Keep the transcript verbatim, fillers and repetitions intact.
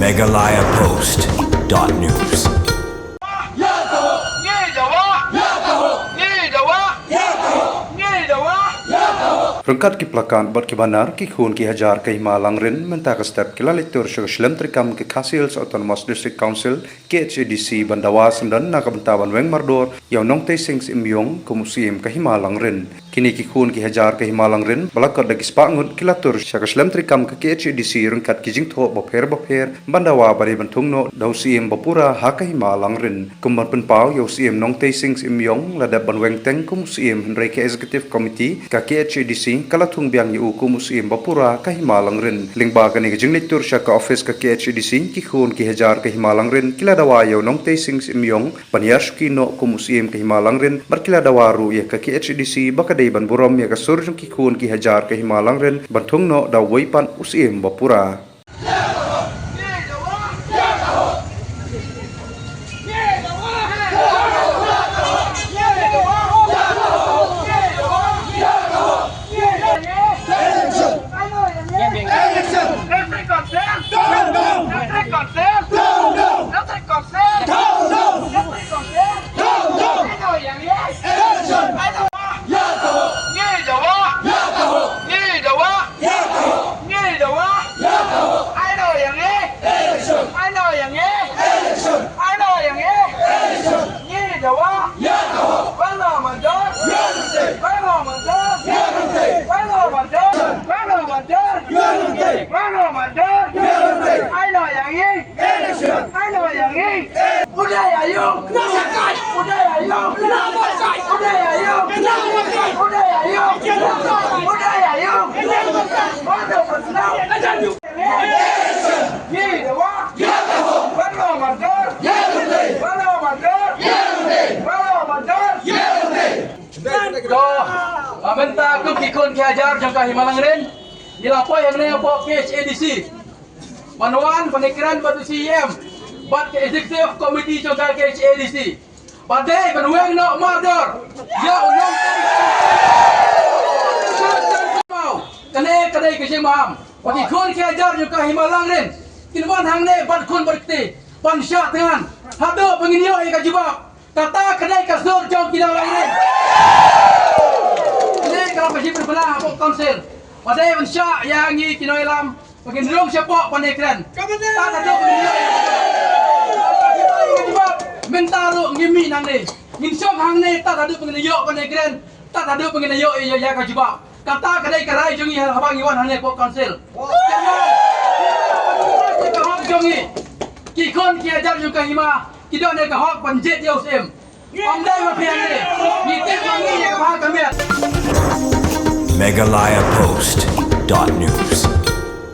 Meghalaya Post dot news. Ryngkat ki plakat bad ki banner, ki khun ki hajar ka Hima Langrin mynta ka step ki la leit tur sha ka shlem treikam ka Khasi Hills Autonomous District Council, K H A D C, ban dawa syndon na ka bynta ban weng mardor ïa u Nongtei Sing Syiem Ïong kum u Syiem ka Hima Langrin. Kine ki khun ki hajar ka Hima Langrin ba la kot da ki spah ngut ki la tur sha ka shlem treikam ka K H A D C ryngkat ki jingthoh bapher bapher ban dawa ba dei ban thung noh da u Syiem bapura ha ka Hima Langrin. Kum ban pynpaw ïa u Syiem, Nongtei Sing Syiem Ïong la dep ban weng teng kum u Syiem, hynrei ka Executive Committee ka K H A D C ka la thung biang ïa u kum u Syiem bapura ka Hima Langrin. Lyngba kane ka jingleit tur sha ka office ka K H A D C, ki khun ki hajar ka Hima Langrin ki la dawa ïa u Nongtei Sing Syiem Ïong ban ïa shuki noh kum u Syiem ka Hima Langrin, bad ki la dawa ruh ïa ka K H A D C ba ka dei ban burom ïa ka sur jong ki khun ki hajar ka Hima Langrin ban thung noh da uwei pat u Syiem bapura. To, mynta kum ki khun ki hajar jong ka Hima Langrin, ngi la poi hangne hapoh K H A D C ban wan ban ïakren bad u Syiem bad ka Executive Committee jong ka K H A D C. Ba dei ban weng noh mardor ïa u Nongtei. Kane ka dei ka jingmaham ba ki khun ki hajar jong ka Hima Langrin kin wan hangne bad khun bad kti ban shah thngan haduh ba ngin ïoh ïa ka jubab. Kata ka dei ka sur jong ki nong Langrin. Kane ka long ka jingpynbna hapoh council ba dei ban shah ïa ngi ki nongïalam ba ngin rung shapoh ban ïakren. Tad haduh ba ngin ïoh ïa ka jubab. Mynta ruh ngim mih nangne, ngin shong hangne tad haduh ba ngin ïoh ban ïakren, tad haduh ba ngin ïoh ïa, ïa ka jubab. Kata ka dei ka rai jong ngi haba ngi wan hangne hapoh council. Kane ka hok jong ngi. Ki khun ki hajar jong ka Hima ki don ïa ka hok ban jied ïa u Syiem. Ym dei ma phi hangne. Ngi tip ma ngi ïa ka bha ka miat. Meghalaya Post dot news.